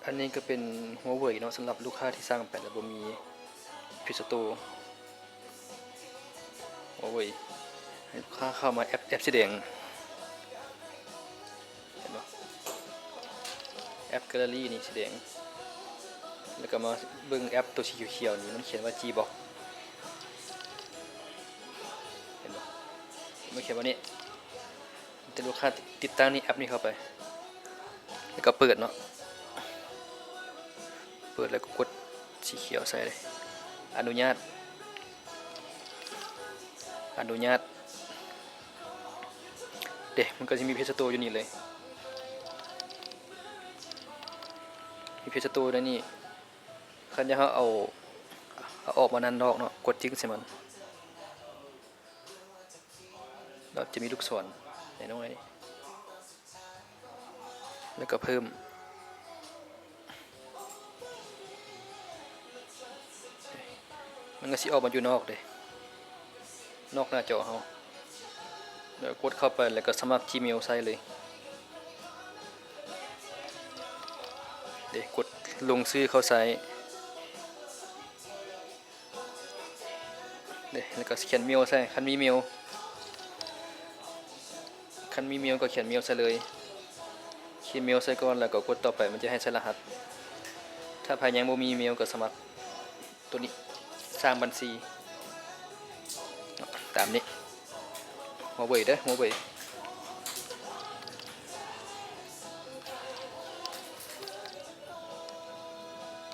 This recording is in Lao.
ອັນນີ້ກໍເປັນຫົວເຫວີຍເນາະ ສຳລັບລູກຄ້າທີ່ສັ່ງໄປແລ້ວບໍ່ມີ Play Store ຫົວເຫວີຍ ໃຫ້ລູກຄ້າເຂົ້າມາແອັບ ແອັບສີແດງ ເຫັນບໍ່? ແອັບແກັນເລີຣີນີ້ສີແດງ ແລ້ວກໍມາເບິ່ງແອັບໂຕສີຂຽວໆນີ້ ມັນຂຽນວ່າ Gbox ເຫັນບໍ່? ມັນຂຽນວ່ານີ້ ແຕ່ລູກຄ້າຕິດຕັ້ງນີ້ ແອັບນີ້ເຂົ້າໄປ ແລ້ວກໍເປີດເນາະ ເປີດແລ້ວກໍກົດສີຂຽວໃສ່ເລີຍ ອະນຸຍາດ ອະນຸຍາດ ເດ້ ມັນກໍຊິມີ Play Store ຢູ່ນີ້ເລີຍ ມີ Play Store ໃນນີ້ ຄັນຢາກເຮົາເອົາ ເອົາອອກມາດ້ານນອກເນາະ ກົດຈິ້ງໃສ່ມັນ ແລ້ວຈະມີລູກສອນໃຫ້ນ້ອງ ແລ້ວກໍເພີ່ມ ມັນກໍຊິອອກມາຢູ່ນອກເດ້ ນອກໜ້າຈໍເຮົາ ແລ້ວກົດເຂົ້າໄປ ແລ້ວກໍສະໝັກ Gmail ໃສ່ເລີຍ ເດ້ ກົດລົງຊື່ເຂົ້າໃສ່ ເດ້ ແລ້ວກໍຂຽນເມວໃສ່ ຄັນມີເມວ ຄັນມີເມວກໍຂຽນເມວໃສ່ເລີຍ ຂຽນເມວໃສ່ກ່ອນ ແລ້ວກໍກົດຕໍ່ໄປ ມັນຈະໃຫ້ໃສ່ລະຫັດ ຖ້າໃຜຍັງບໍ່ມີເມວກໍສະໝັກໂຕນີ້ ສ້າງບັນຊີ ຕາມນີ້ ຫົວເຫວີຍເດີ ຫົວເຫວີຍ.